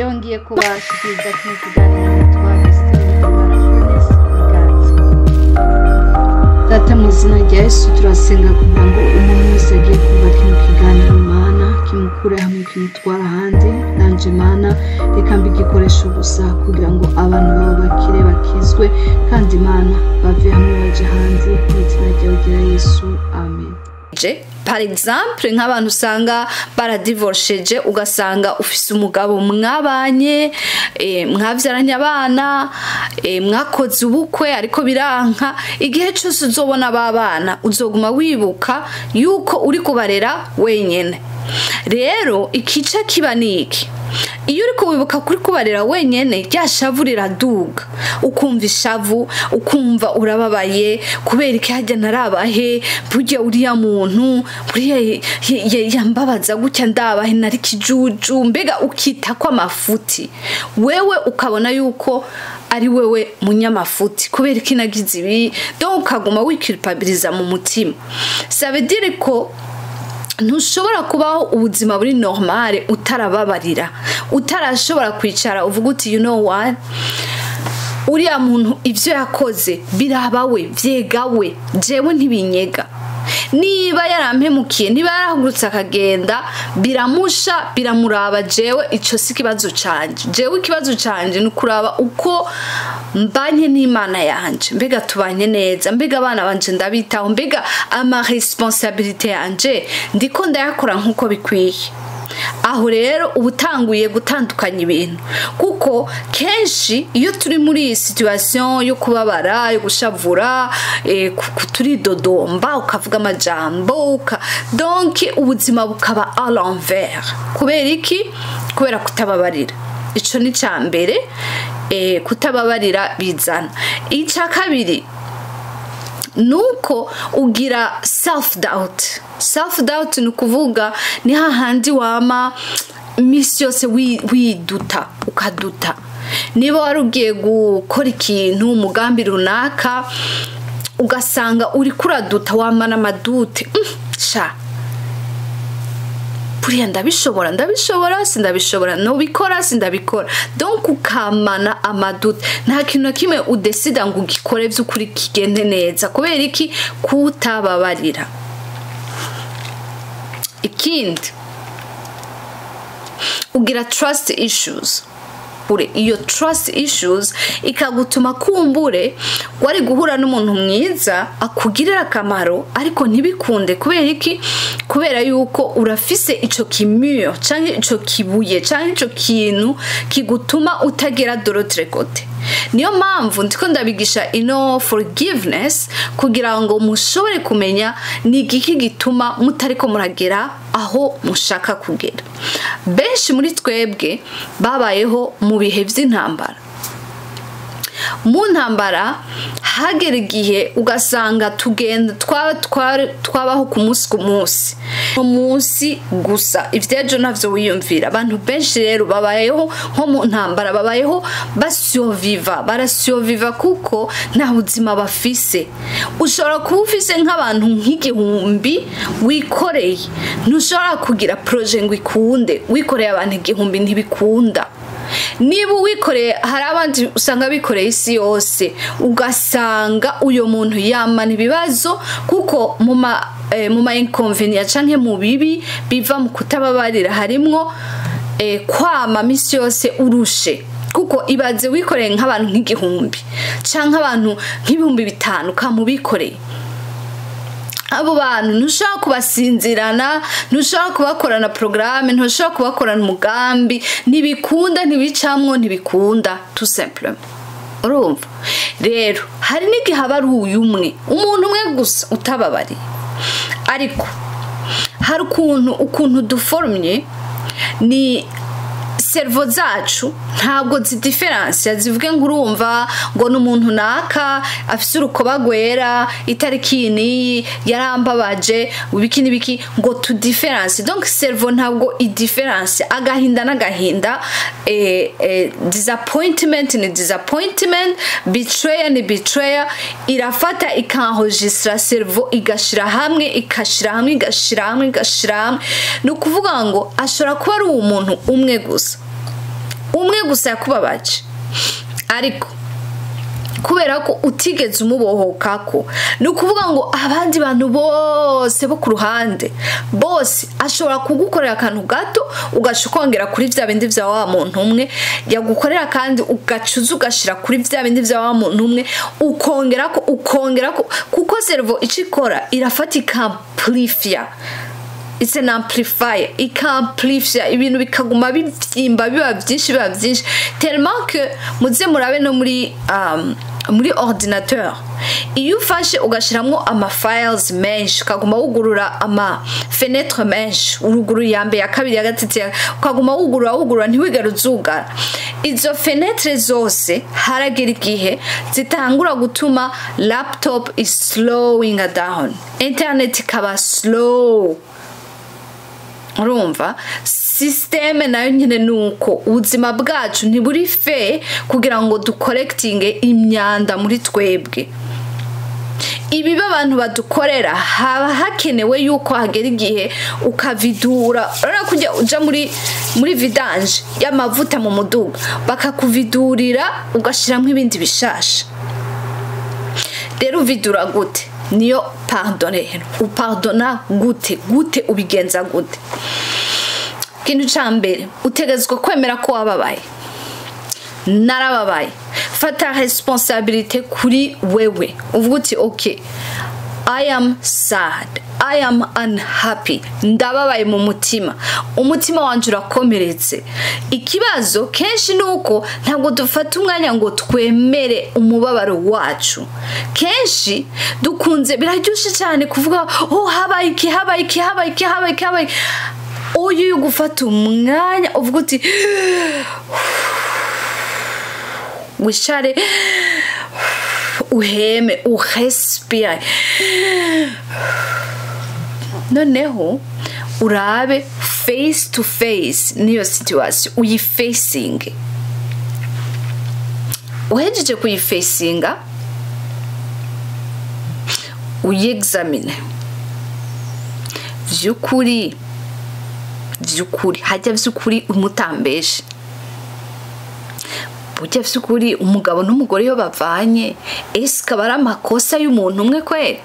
Jewe ngiye kubashikiriza kino kiganiro nitwa Vestine Barafunes Ikaze. Data, mu izina rya Yesu, turasenga kugira ngo umuntu wese agiye kumva kino kiganiro, Mana, kimukure hamwe kimutwara ahandi. Nanje Mana, reka mbe igikoresho gusa kugira ngo abantu babo bakire, bakizwe, kandi Mana, bave hamwe baje ahandi, mu izina ryawe rya Yesu, amen. Par exemple, nk'abantu usanga baradivorceje, ugasanga ufise umugabo mwabanye, mwavyaranye abana, mwakoze ubukwe, ariko biranka. Igihe cyose uzobona ba bana, uzoguma wibuka yuko uri kubarera wenyene. Rero ikica kiba niki? Iyo uri kuwibuka kuri kubarera wenyene, rya shavu riraduga, ukumva ishavu, ukumva urababaye kubera iki hajya narabahe, burya uriya muntu buriya yambabaza gutya, ndabahe, nari kijuju. Mbega ukita ko amafuti wewe, ukabona yuko ari wewe munyamafuti, kubera iki nagize ibi. Donc ukaguma wiculpabiliza mu mutima. Ça veut dire ko ntushobora kubaho ubuzima buri normale utarababarira, utarashobora kwicara uvuga uti: "You know what, uriya muntu ivyo yakoze biraba we, vyega we, jewe ntibinyega. Niba yarampemukiye, niba yarahagurutse akagenda, biramusha, biramuraba. Jewe ico si ikibazo canje. Jewe ikibazo canje ni ukuraba uko mbanye n'Imana yanje. Mbega tubanye neza? Mbega abana banje ndabitaho? Mbega ama responsabilité yanje ndiko ndayakora nkuko bikwiye?" Aho rero uba utanguye gutandukanya ibintu, kuko kenshi iyo turi muri iyi situation yo kubabara, yo gushavura, turidodomba, ukavuga amajambo, donc ubuzima bukaba à l'envers. Kubera iki? Kubera kutababarira. Ico ni ca mbere, kutababarira bizana. Ica kabiri nuko ugira self doubt. Self doubt ni ukuvuga ni hahandi wama iminsi yose widuta, ukaduta. Niba wari ugiye gukora ikintu, umugambi runaka, ugasanga uri kuraduta, wamana ama doutes: Sha buriya ndabishobora? Ndabishobora? Sindabishobora? Nobikora? Sindabikora?" Donc ukamana ama doutes, nta kintu na kimwe udesida ngo ugikore by'ukuri kigende neza. Kubera iki? Kutababarira. Ikindi, ugira trust issues. Ure iyo trust issues ikagutuma kumbure wari guhura n'umuntu mwiza akugirira akamaro, ariko ntibikunde. Kubera iki? Kubera yuko urafise ico kimuro canke ico kibuye canke ico kintu kigutuma utagera de l'autre côté. Niyo mpamvu ndiko ndabigisha ino forgiveness, kugira ngo mushobore kumenya ni igiki gituma mutariko muragera aho mushaka kugera. Benshi muri twebwe babayeho mu bihe vy'intambara. Mu ntambara hagera igihe ugasanga tugenda twabaho ku munsi ku munsi, munsi gusa, ivy'ejo ntavyo wiyumvira. Abantu benshi rero babayeho nko mu ntambara, babayeho basurviva, barasurviva kuko nta buzima bafise. Ushobora kuba ufise nk'abantu nk'igihumbi wikoreye, ntushobora kugira projet ngo ikunde wikoreye abantu 1000, ntibikunda. Niba uwikoreye, hari abandi usanga bikoreye isi yose, ugasanga uyo muntu yamana ibibazo, kuko mu ma inconvénients canke mu bibi biva mu kutababarira harimwo kwama misi yose urushe. Kuko ibaze wikoreye nk'abantu nk'igihumbi canke abantu nk'ibihumbi 5, kamubikoreye abo bantu, ntushobora kubasinzirana, ntushobora kubakorana porogaramu, ntushobora kubakorana umugambi, ntibikunda, ntibicamwo, ntibikunda tout simplement. Urumva rero hari n'igihe aba ari uyu umwe, umuntu umwe gusa utababariye. Ariko hari ukuntu duforumye, ni cerveau zacu ntabwo zidiferansiya, zivuge ngo urumva ngo ni umuntu naka afise urukoba rwera, itariki iyi n'iyi yarambabaje, ibiki n'ibiki, ngo tudiferanse. Donc cerveau ntabwo idiferansiya agahinda n'agahinda, disappointment ni disappointment, betrayal ni betrayal. Irafata ikanregistra, cerveau igashira hamwe, ikashira hamwe, igashira hamwe, igashira hamwe. Ni ukuvuga ngo ashobora kuba ari umuntu umwe gusa. Umwe gusa yakubabaje, ariko kubera ko utigeze umubohokako, ni ukuvuga ngo abandi bantu bose bo ku ruhande bose ashobora kugukorera akantu gato, ugaca ukongera kuri vya bindi vya wa muntu umwe yagukorera, kandi ugacuza ugashira kuri vya bindi vya wa muntu umwe, ukongerako ukongerako, kuko cerveau ico ikora irafata ikamplifya. It's an amplifier, ikamplifya ibintu bikaguma bivyimba, biba byinshi, biba byinshi, tellement que muze murabe no muri ordinateur, iyo ufashe ugashiramwo ama files menshi, ukaguma wugurura ama fenêtre menshi, uruguru ya mbere, ya kabiri, ya gatatu, ukaguma wugurura wugurura, ntiwigere uzugara izo fenêtre zose, haragera igihe zitangura gutuma laptop is slowing down, internet ikaba slow. Urumva système nayo nyine ni uko. Ubuzima bwacu ntiburi fe kugira ngo dukorekitinge imyanda muri twebwe. Ibiba abantu badukorera, haba hakenewe yuko hagera igihe ukavidura. Urabona kujya uja muri vidange y'amavuta mu muduga, bakakuvidurira ugashyiramo ibindi bishasha. Rero uvidura gute? Niyo pardon. Rero upardona gute? Gute ubigenza gute? Ikintu cya mbere, utegetswe kwemera ko wababaye. Narababaye. Fata responsabilité kuri wewe, uvuga uti: "Okay, I am sad, I am unhappy, ndababaye mu mutima, umutima wanje urakomeretse." Ikibazo kenshi ni uko ntabwo dufata umwanya ngo twemere umubabaro wacu. Kenshi dukunze, biraryoshe cyane kuvuga: "Oh, habaye iki, habaye iki, habaye iki, habaye iki, habaye iki." Uyu gufata umwanya uvuga uti, wicare, uheme, urespire, noneho urabe face to face n'iyo situation, uyifacinge. Uhejeje kuyifacinga, uyexamine vy'ukuri, vy'ukuri, hajya vy'ukuri umutambeshe. Burya vy'ukuri umugabo n'umugore iyo bavanye, ese akaba ari amakosa y'umuntu umwe kweri?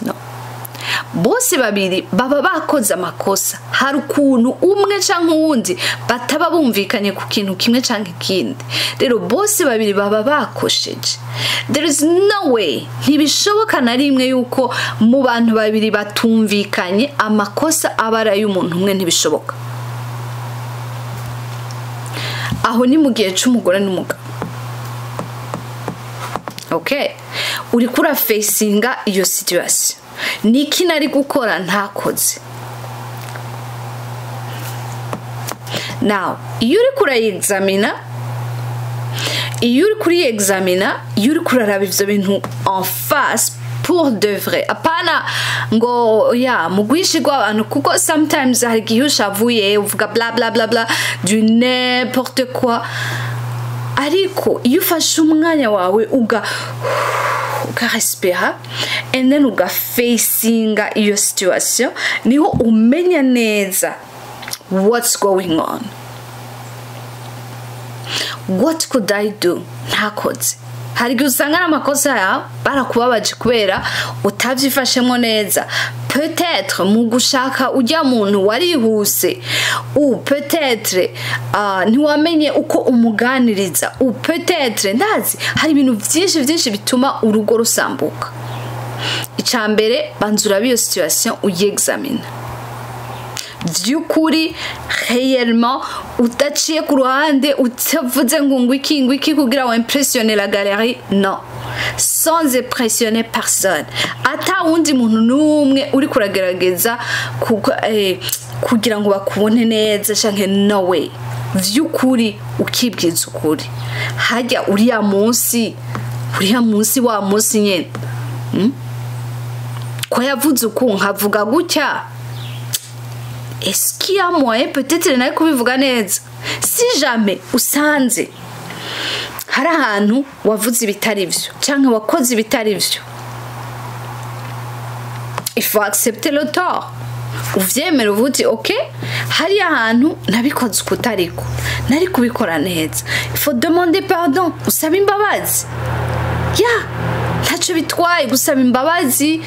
No, bose babiri baba bakoze amakosa. Hari ukuntu umwe canke uwundi bataba bumvikanye ku kintu kimwe canke ikindi. Rero bose babiri baba bakosheje. There is no way, ntibishoboka na rimwe yuko mu bantu babiri batumvikanye amakosa aba ari ay'umuntu umwe. Ntibishoboka. Aho ni mu gihe c'umugore n'umugabo. Okay, uriko urafacinga iyo situation: niki nari gukora ntakoze? Now iyo uriko urayexamina, iyo uri kuriyexamina, iyo uri kuraraba ivyo bintu en face pour de vrai, apana ngo ya mu rwinshi rw'abantu, kuko sometimes hari igihe ushavuye uvuga bla bla bla bla, du n'importe quoi. Ariko iyo ufashe umwanya wawe ukarespira and then ugafacinga iyo situation, niho umenya neza what's going on, what could I do ntakoze. Hari igihe usanga n'amakosa yawe barakubabaje kubera utabyifashemo neza, peut-être mu gushaka ujya muntu warihuse, ou peut-être ntiwamenye uko umuganiriza, ou peut-être ndazi hari ibintu byinshi byinshi bituma urugo rusambuka. Icya mbere, banza urabe iyo situation, uyexamine by'ukuri, réellement, udaciye ku ruhande, utavuze ngo ngwiki ngwiki kugira ngo impressionne la galerie. Non, sans impressionner personne, ata wundi muntu n'umwe uri kuragerageza kugira ngo bakubone neza canke, no way. Vy'ukuri ukibwiza ukuri: hajya uriya munsi, uriya munsi, wa munsi nyene, Ko yavuze uku nkavuga gutya, est-ce qu'il y a moyen peut-être nawe kubivuga neza? Si jamais usanze hari ahantu wavuze ibitari byo cyangwa wakoze ibitari byo, il faut accepter le tort. Uvyemera uvuga uti okay, hariya hantu nabikoze ukutariko, nari kubikora neza. Il faut demander pardon, usaba imbabazi. Ya, ntacyo bitwaye gusaba imbabazi,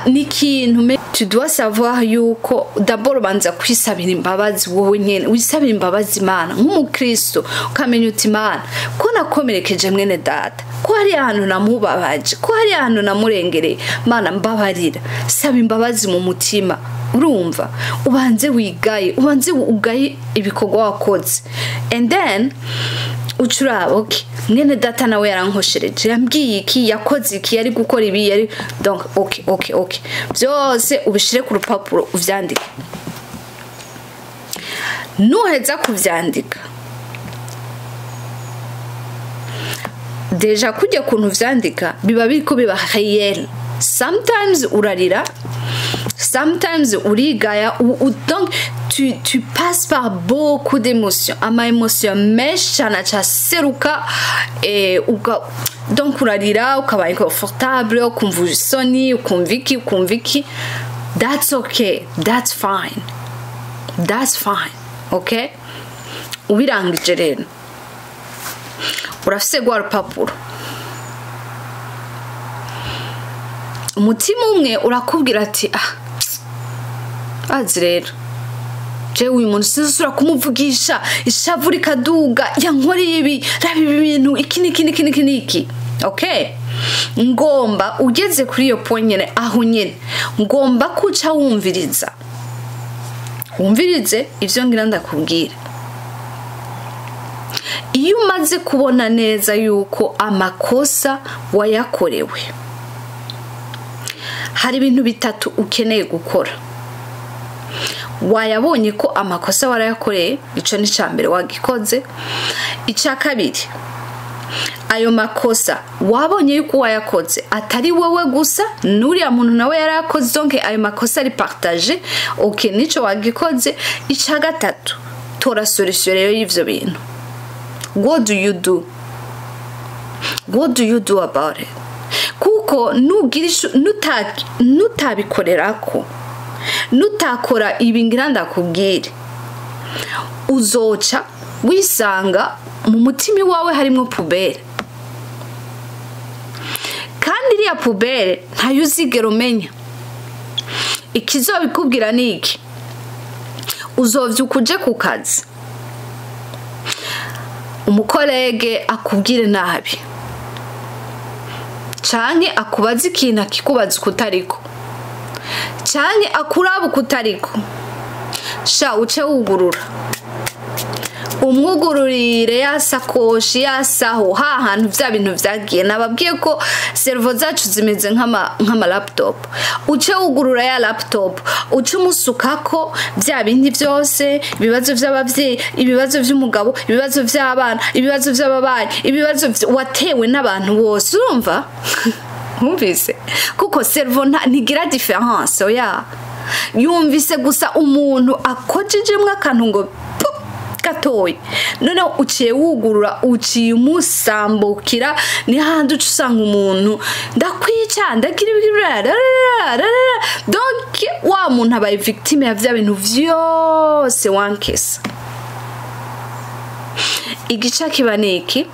ni ikintu tu dois savoir yuko d'abord ubanza kwisabira imbabazi wowe nyene, wisabira imbabazi Imana nk'umukristo, ukamenya uti Imana ko nakomerekeje mwene data, ko hari ahantu namubabaje, ko hari ahantu namurengereye, Mana mbabarira. Saba imbabazi mu mutima, urumva, ubanze wigaye, ubanze ugaye ibikorwa wakoze, and then ucuraba okay, mwene data nawe yarankoshereje, yambwiye iki, yakoze iki, yari gukora ibi, yari donc okay byose ubishire ku rupapuro uvyandike. Nuheza kuvyandika, deja kujya kuntu vyandika biba biriko biba réel. Sometimes urarira, sometimes urigaya, donc tu passes par beaucoup d'émotions, ama émotion menshi cyane acaseruka, donc urarira, ukaba inconfortable, ukumva isoni, ukumva iki, ukumva iki. That's okay, that's fine, that's fine, okay. Ubirangije rero urafise rwa rupapuro, umutima umwe urakubwira ati azi rero jewe uyu muntu sinzusubira kumuvugisha, ishavu rikaduga, yankoreye ibi, raba ibi bintu, iki n'iki n'iki n'iki n'iki. Okay, ngomba ugeze kuri iyo point nyene, aho nyene ngomba kuca wumviriza, wumvirize ivyo ngira ndakubwira. Iyo umaze kubona neza yuko amakosa wayakorewe, hari ibintu bitatu ukeneye gukora. Wayabonye ko amakosa warayakoreye, ico ni ca mbere wagikoze. Ica kabiri, ayo makosa wabonye yuko wayakoze atari wowe gusa, n'uriya muntu nawe yarayakoze, donc ayo makosa ari partage, okay, nico wagikoze. Ica gatatu, tora solution rero y'ivyo bintu. What do you do? What do you do about it? Kuko nutabikorerako, nutakora ibi ngira ndakubwire, uzoca wisanga mu mutima wawe harimo poubelle, kandi iriya poubelle ntayo uzigera umenya. Ikizobikubwira ni iki: uzovyuka uje ku kazi, umukolege akubwire nabi, canke akubaza ikintu akikubaza ukutariko, canke akuraba ukutariko, sha uce wugurura, umwugururire ya sakoshi ya saho ha hantu vya bintu vyagiye. Nababwiye ko cerveau zacu zimeze nk'ama laptop. Uce wugurura ya laptop, uce umusukako vya bindi vyose, ibibazo vy'abavyeyi, ibibazo vy'umugabo, ibibazo vy'abana, ibibazo vy'ababanyi, ibibazo watewe n'abantu bose. Urumva, wumvise kuko cerveau ntigira différence, oya, yumvise gusa umuntu akojejemwo akantu ngo gatoyi, noneho uciye wugurura, uciye umusambukira. Ni hahandi uca usanga umuntu ndakwica, ndagira donc wa muntu abaye victime ya vya bintu vyose wankesa. Igica kiba ni iki: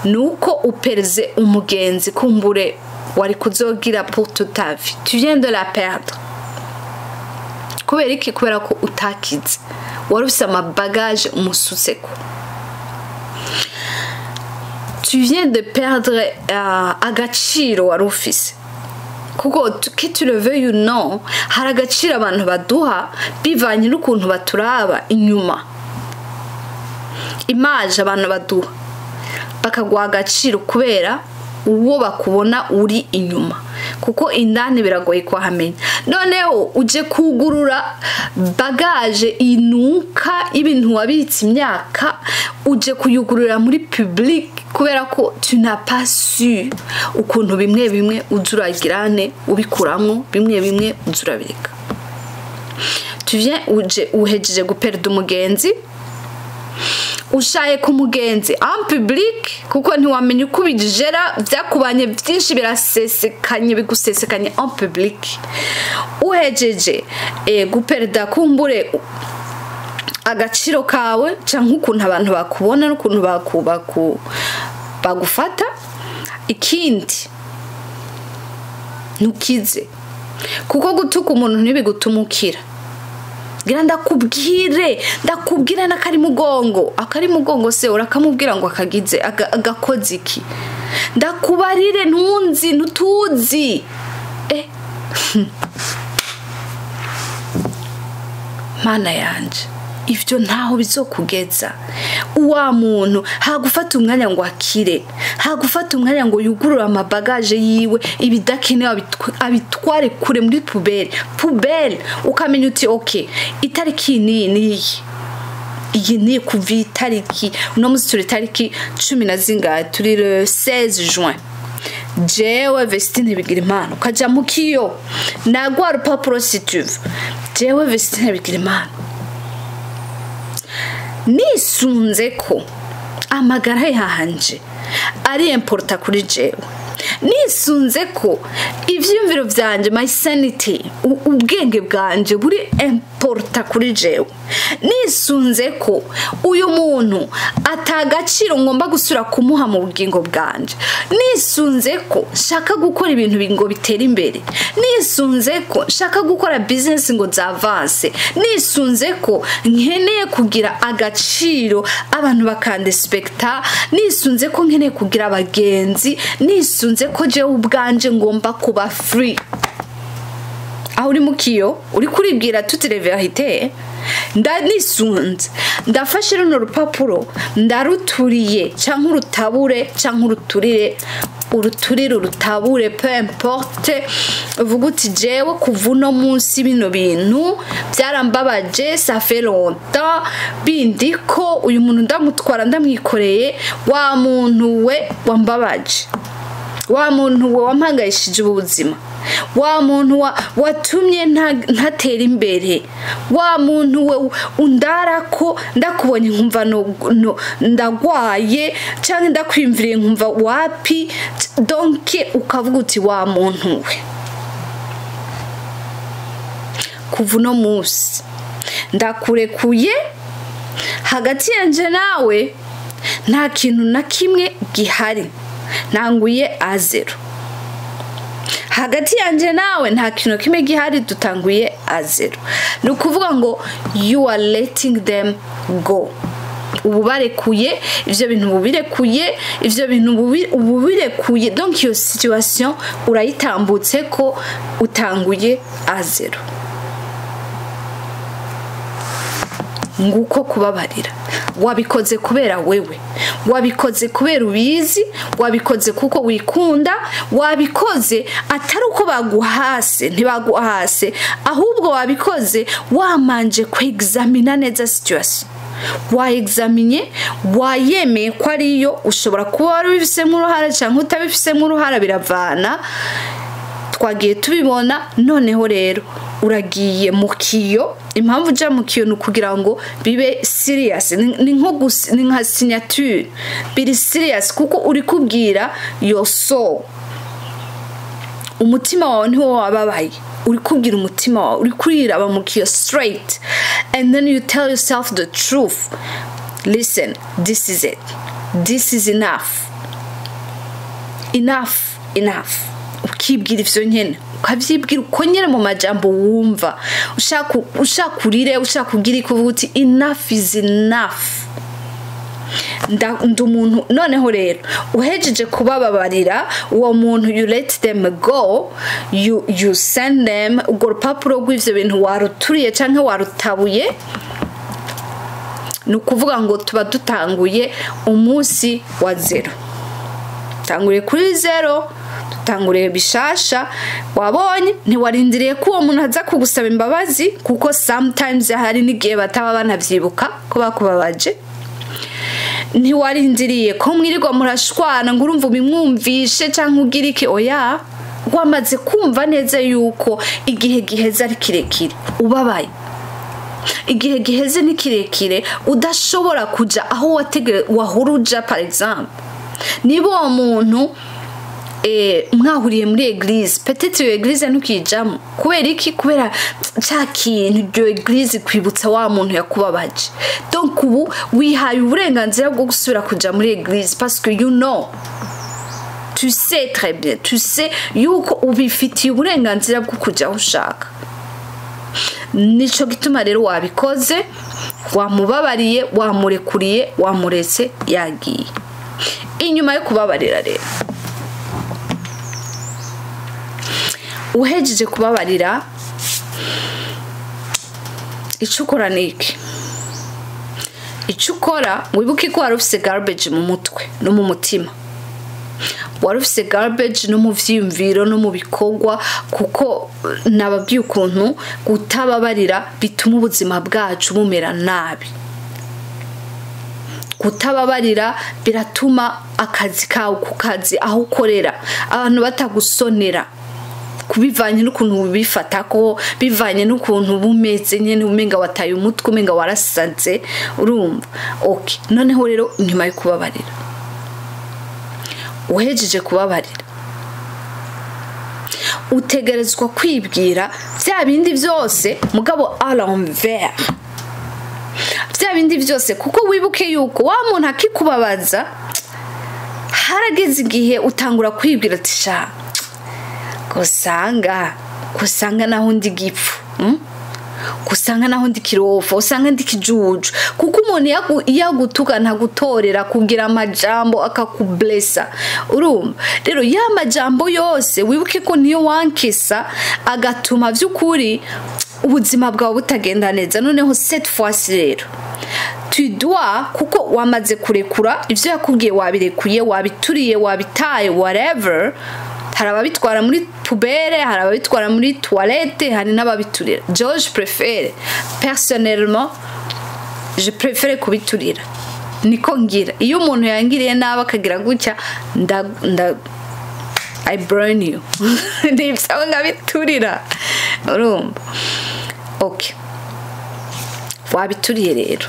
nuko uperze umugenzi kumbure wari kuzogira pour toute ta vie, tu viens de la perdre. Kubera iki? Kubera ko utakize, wari ufise amabagaje umusutseko. Tu viens de perdre agaciro wari ufise, kuko que tu le veuilles ou non, hari agaciro abantu baduha bivanye n'ukuntu baturaba inyuma, image abantu baduha, bakaguha agaciro kubera uwo bakubona uri inyuma, kuko indani biragoye kuhamenya. Noneho uje kugurura bagage inuka ibintu wabitse imyaka, uje kuyugurura muri public kubera ko tu n'as pas su ukuntu bimwe bimwe uza uragirane ubikuramwo, bimwe bimwe uza urabireka. Tu viens, uje uhejeje guperda umugenzi. Ushaye ku mugenzi en public, kuko ntiwamenya uko ubigera, byakubanye byinshi, birasesekanye, bigusesekanye en public. Uhejeje guperda kumbure agaciro kawe canke ukuntu abantu bakubona n'ukuntu bagufata. Ikindi, ntukize, kuko gutuka umuntu ntibigutuma ukira. Gira ndakubwire, ndakubwira n'akari mugongo, akari mugongo se urakamubwira ngo akagize agakoze iki? Ndakubarire, ntunzi, ntutuzi. Mana yanje, ivyo ntaho bizokugeza. Wa muntu hagufata umwanya ngo akire, hagufata umwanya ngo yugurure amabagaje yiwe, ibidakenewe abitware kure muri poubelle poubelle, ukamenya uti okay, itariki ni niyi, iyi ni kuva itariki, uno munsi turi itariki 10 na zingahe? Turi le 16 juin. Jewe Vestine Bigirimana, ukaja mu kiyo nagwa rupapuro si tu veux. Jewe Vestine Bigirimana, nisunze ko amagara yanje ari important kuri jewe, nisunze ko ivyiyumviro vyanje, my sanity, ubwenge bwanje buri important kuri jewe, nisunze ko uyu muntu atagaciro ngomba gusubira kumuha mu bugingo bwanje, nisunze ko nshaka gukora ibintu ngo bitera imbere, nisunze ko nshaka gukora business ngo zavance, nisunze ko nkeneye kugira agaciro abantu bakandespekta, nisunze ko nkeneye kugira abagenzi, nisunze ko jewe ubwanje ngomba kuba free. Aho uri mukiyo uri kuribwira toutes les vérités. Ndanisunze, ndafashe runo rupapuro ndaruturiye, canke urutabure canke uruturire, uruturire urutabure, peu importe. Uvuga uti jewe kuva uno munsi bino bintu byarambabaje, ça fait longtemps bindiko, uyu muntu ndamutwara ndamwikoreye, wa muntu we wambabaje, wa muntu we wampangayishije ubuzima, wa muntu watumye ntatera imbere, wa muntu we undarako ndakubonye nkumva no ndagwaye, canke ndakwimviriye nkumva wapi. Donc ukavuga uti wa muntu we, kuva uno munsi ndakurekuye, hagati yanje nawe nta kintu na kimwe gihari, ntanguye a zéro. Hagati yanje nawe nta kintu kimwe gihari, dutanguye a zéro. Ni ukuvuga ngo you are letting them go. Ubu barekuye ivyo bintu, ubirekuye ivyo bintu, ubu birekuye. Donc iyo situation urayitambutse ko utanguye a zéro. Nguko kubabarira. Wabikoze kubera wewe, wabikoze kubera ubizi, wabikoze kuko wikunda, wabikoze atari uko baguhase, ntibaguhase, ahubwo wabikoze wamanje kwexamina neza situation, waexaminye, wayemeye ko ariyo. Ushobora kuba wari ubifisemo uruhara cyangwa utabifisemo uruhara, biravana, twagiye tubibona. Noneho rero uragiye mu kiyo. Impamvu uja mu kiyo ni ukugira ngo bibe serious, ni nka signature, biri serious, kuko uri kubwira your soul, umutima wawe ntiwo wababaye, uri kubwira umutima wawe, uri kuriraba mu kiyo straight, and then you tell yourself the truth: listen, this is it, this is enough, enough, enough. Ukibwira ivyo nyene, ukavyibwira uko nyene mu majambo wumva ushaka, ushaka urire, ushaka kugira ikuvuga uti enough is enough. Ndi umuntu. Noneho rero uhejeje kubababarira uwo muntu, you let them go, you send them urwo rupapuro rw'ivyo bintu waruturiye canke warutabuye. Ni ukuvuga ngo tuba dutanguye umunsi wa zéro, tanguriye kuri zéro, dutanguriye bishasha. Wabonye, ntiwarindiriye ko uwo muntu aza kugusaba imbabazi, kuko sometimes hari n'igihe bataba banavyibuka ko bakubabaje. Ntiwarindiriye ko mwirirwa murashwana ngo urumva ubimwumvishe canke ugira iki. Oya, wamaze kumva neza yuko igihe giheze ari kirekire ubabaye. Igihe giheze ni kirekire udashobora kuja aho wategere wahora uja. Par exemple, niba uwo muntu mwahuriye muri église, peut-être iyo église ntukijamo. Kubera iki? Kubera ca kintu iryo église kwibutsa wa muntu yakubabaje. Donc ubu wihaye uburenganzira bwo gusubira kuja muri église parce que you know, tu sais très bien, tu sais yuko ubifitiye uburenganzira bwo kuja aho ushaka. Nico gituma rero wabikoze, wamubabariye, wamurekuriye, wamuretse yagiye. Inyuma yo kubabarira rero, uhejeje kubabarira, icyo ukora ni iki? Icyo ukora, wibuke ko wari ufise garbage mu mutwe no mu mutima, wari ufise garbage no mu vyiyumviro no mu bikorwa, kuko nababwiye ukuntu kutababarira bituma ubuzima bwacu bumera nabi. Kutababarira biratuma akazi kawe ku kazi aho ukorera abantu batagusonera, kubivanye n'ukuntu ubifata, ko bivanye n'ukuntu bumeze nyene, umenga wataye umutwe, umenga warasaze, urumva? Okay, noneho rero inyuma yo kubabarira, uhejeje kubabarira, utegerezwa kwibwira bya bindi byose, mugabo à l'envers, bya bindi byose. Kuko wibuke yuko wa muntu akikubabaza, harageze igihe utangura kwibwira ati: "Sha, kusanga naho ndi gipfu, Kusanga naho ndi kirofa, usanga ndi kijuju." Kuko umuntu iyo agutuka, ntagutorera kugira amajambo akakublesa, urumva? Rero ya majambo yose, wibuke ko niyo wankisa, agatuma by'ukuri ubuzima bwawe butagenda neza. Noneho cette fois rero tu dois, kuko wamaze kurekura ivyo yakubwiye, wabirekuye, wabituriye, wabitaye, whatever. Hari ababitwara muri poubelle, hari ababitwara muri toilette, hari n'ababiturira. Jewe je préfère, personnellement je préfère kubiturira. Niko ngira iyo umuntu yangiriye nabi akagira gutya, nda nda I burn you, nibyo nkabiturira, urumva? Okay, wabituriye rero,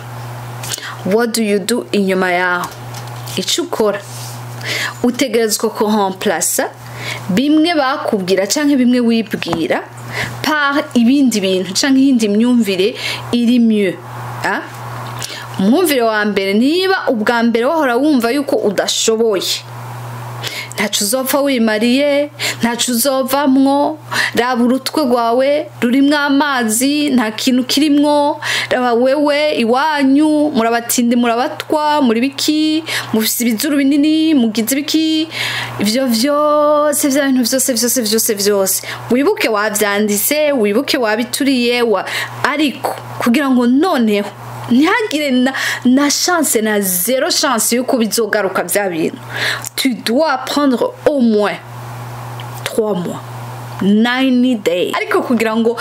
what do you do inyuma yaho? Icyo ukora, utegerezwa kuremplaça bimwe bakubwira canke bimwe wibwira par ibindi bintu canke iyindi myumvire iri mieux, ah? Umwumvire wa mbere, niba ubwa mbere wahora wumva yuko udashoboye, ntaco uzopfa wimariye, ntaco uzovamwo, raba urutwe rwawe rurimwo amazi, nta kintu kirimwo, raba wewe iwanyu murabatindi, murabatwa, muri biki, mufise ibizuru binini, mugize ibiki, ivyo vyose, vya bintu vyose vyose vyose vyose, wibuke wavyanditse, wibuke wabituriye ariko kugira ngo noneho ntihagire na chance na zéro chance yuko bizogaruka bya bintu, tu dois prendre au moins 3 mois, 90 days, ariko kugira ngo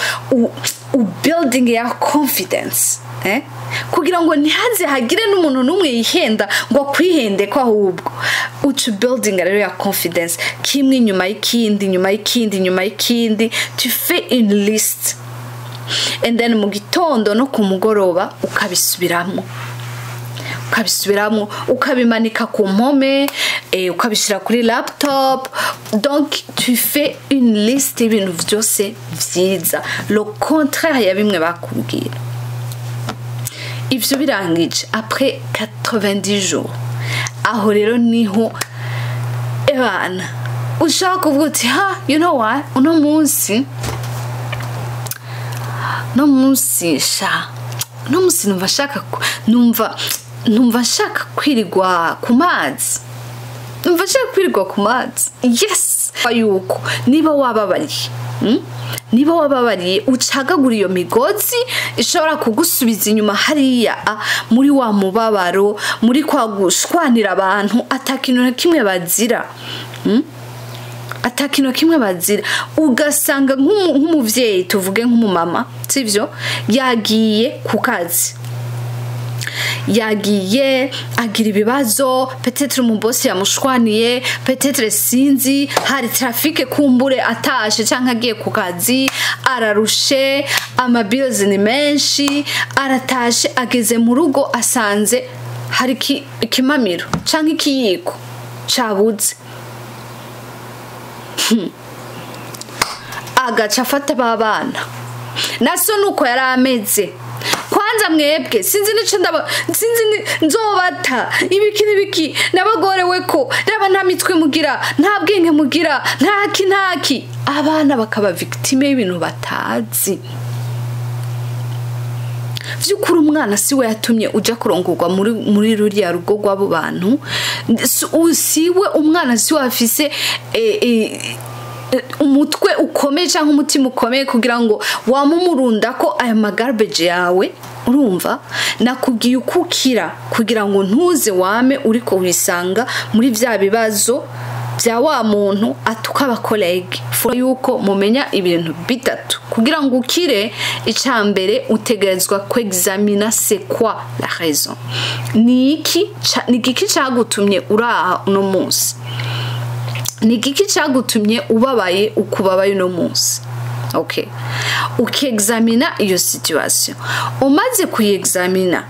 u building ya confidence, eh? Kugira ngo ntihaze hagire n'umuntu n'umwe yihenda ngo akwihende, ko ahubwo uca building rero ya confidence, kimwe inyuma y'ikindi, inyuma y'ikindi, inyuma y'ikindi. Tu fais une liste and then mu gitondo no ku mugoroba ukabisubiramo, ukabisubiramo, ukabimanika ku mpome, ukabishyira kuri laptop. Donc tu fais une liste y'ibintu byose vyiza, le contraire ya bimwe bakubwira. Ivyo birangije, après 90 jours, aho rero niho ebana ushaka kuvuga uti: "Ha, you know what, uno munsi sha, uno munsi numva nshaka numva nshaka kwirirwa ku mazi, numva nshaka kwirirwa ku mazi." Yes, yuko niba wababariye, Niba wababariye, ucagagura iyo migozi ishobora kugusubiza inyuma hariya, muri wa mubabaro, muri kwa gushwanira abantu atakintu na kimwe bazira, Atakintu na kimwe bazira. Ugasanga nk'umuvyeyi, tuvuge nk'umumama, sivyo, yagiye ku kazi. Yagiye agira ibibazo, peut-être umubosi yamushwaniye, peut-être sinzi, hari trafic kumbure atashe canke agiye ku kazi, ararushe, ama bills ni menshi, aratashe, ageze mu rugo asanze hari ikimamiro canke ikiyiko cabuze. Agaca afata ba bana naso nuko yari ameze. Kwanza mwebwe sinzi nico ndaba, sinzi nzobata ibiki n'ibiki, nabagorewe ko raba nta mitwe mugira, nta bwenge mugira, ntaki ntaki. Abana bakaba victime y'ibintu batazi. Vy'ukuri umwana si we yatumye uja kurongorwa muri ruriya rugo rw'abo bantu, siwe umwana si we afise umutwe ukomeye cyangwa umutima ukomeye kugira ngo wamumurunda ko aya magarbage yawe. Urumva nakubwiye ukukira kugira ngo ntuze wame uriko wisanga muri vya bibazo bya wa muntu atuka abakolege. Yuko mumenya ibintu bitatu kugira ngo ukire. Icambere, utegerezwa kwexamina c'est quoi la raison, ni iki cyagutumye uraha uno munsi, ni igiki cyagutumye ubabaye ukubabaye uno munsi. Okay, ukexamina iyo situation. Umaze kuyexamina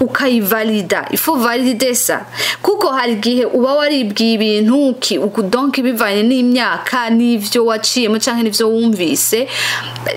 ukayivalida, il faut valider ça, kuko hari igihe uba waribwiye ibintu donc bivanye n'imyaka n'ivyo waciyemo canke n'ivyo wumvise,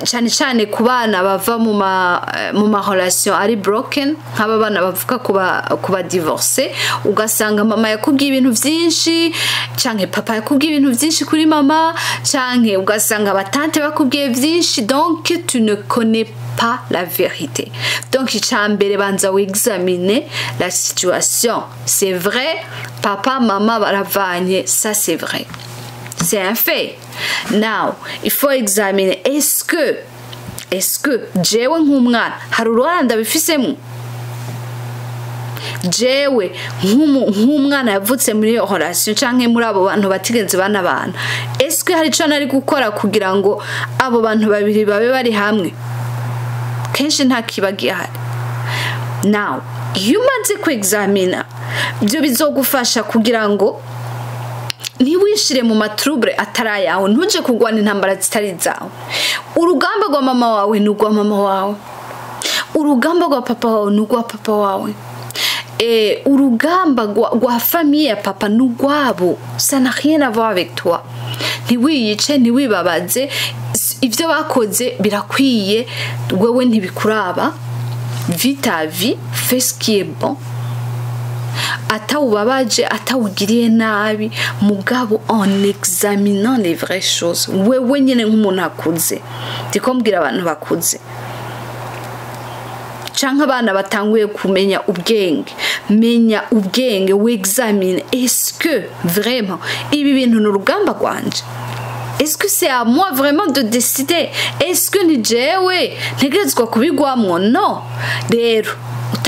cyane cyane ku bana bava mu ma relation ari broken, nk'aba bana bavuka kuba divorce, ugasanga mama yakubwiye ibintu vyinshi canke papa yakubwiye ibintu vyinshi kuri mama, canke ugasanga abatante bakubwiye vyinshi, donc tu ne connais pas la vérité. Donc icambere, banza examiner la situation. C'est vrai, papa mama baravanye, ça c'est vrai, c'est un fait. Now il faut examiner, est-ce que jewe nk'umwana hari uruhara ndabifisemo? Jewe nk'umwana yavutse muri iyo relation canke muri abo bantu batigenze banabana, est-ce que hari ico nari gukora kugira ngo abo bantu babiri babe bari hamwe? Kenshi nta kiba gihari. Now iyo umaze kwexamina, ibyo bizogufasha kugira ngo ntiwishire mu matrouble atari ayawe, ntuje kurwana intambara zitari zawe. Urugamba rwa mama wawe ni urwa mama wawe, urugamba rwa papa wawe ni urwa papa wawe, urugamba rwa famille ya papa ni urwabo. Ça n'a rien à voir avec toi. Ntiwiyice, ntiwibabaze, ivyo bakoze birakwiye, wewe ntibikuraba. Vis ta vie, fais ce qui est bon, atawubabaje, atawugiriye nabi, mugabo en examinant les vraies choses. Wewe nyene nk'umuntu akuze, ndiko mbwira abantu bakuze canke abana batanguye kumenya ubwenge, menya ubwenge, wexamine, est-ce que vraiment ibi bintu ni urugamba rwanje? Est-ce que c'est à moi vraiment de décider? Est-ce que ni jewe ntegerezwa kubigwamwo? No. Rero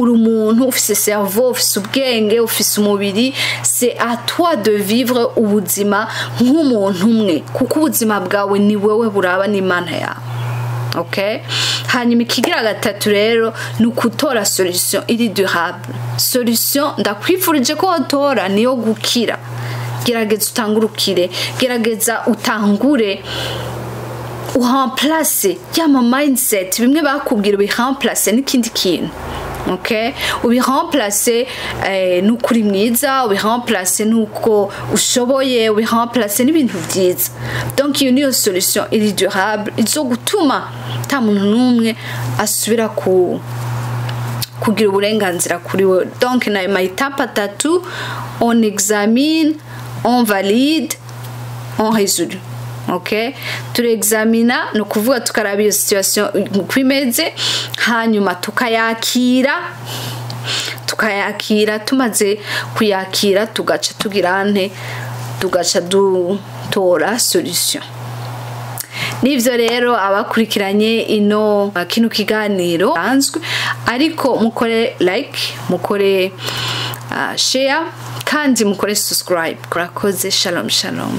uri umuntu ufise cerveau, ufise ubwenge, ufise umubiri, c'est à toi de vivre ubuzima nk'umuntu umwe, kuko ubuzima bwawe ni wewe buraba n'Imana yawe. Okay? Hanyuma ikigira gatatu rero ni ukutora solution iri durable. Solution ndakwifurije ko watora niyo gukira. Gerageza utangurukire, gerageza utangure uremplace ya ma mindset bimwe bakubwira, ubiremplace n'ikindi kintu. Okay, ubiremplace n'ukuri mwiza, ubiremplace n'uko ushoboye, ubiremplace n'ibintu vyiza. Donc iyo niyo solution iri durable izogutuma ta muntu n'umwe asubira ku kugira uburenganzira kuri we. Donc na ma étape atatu: on examine, on valide, on résout. Okay, turexamina ni ukuvuga tukaraba iyo situation uko imeze, hanyuma tukayakira, tumaze kuyakira tugaca tugira nte, tugaca dutora solution. Nivyo rero abakurikiranye ino kino kiganiro anzwe, ariko mukore like, mukore share, kandi mukore subscribe. Kurakoze. Shalom shalom.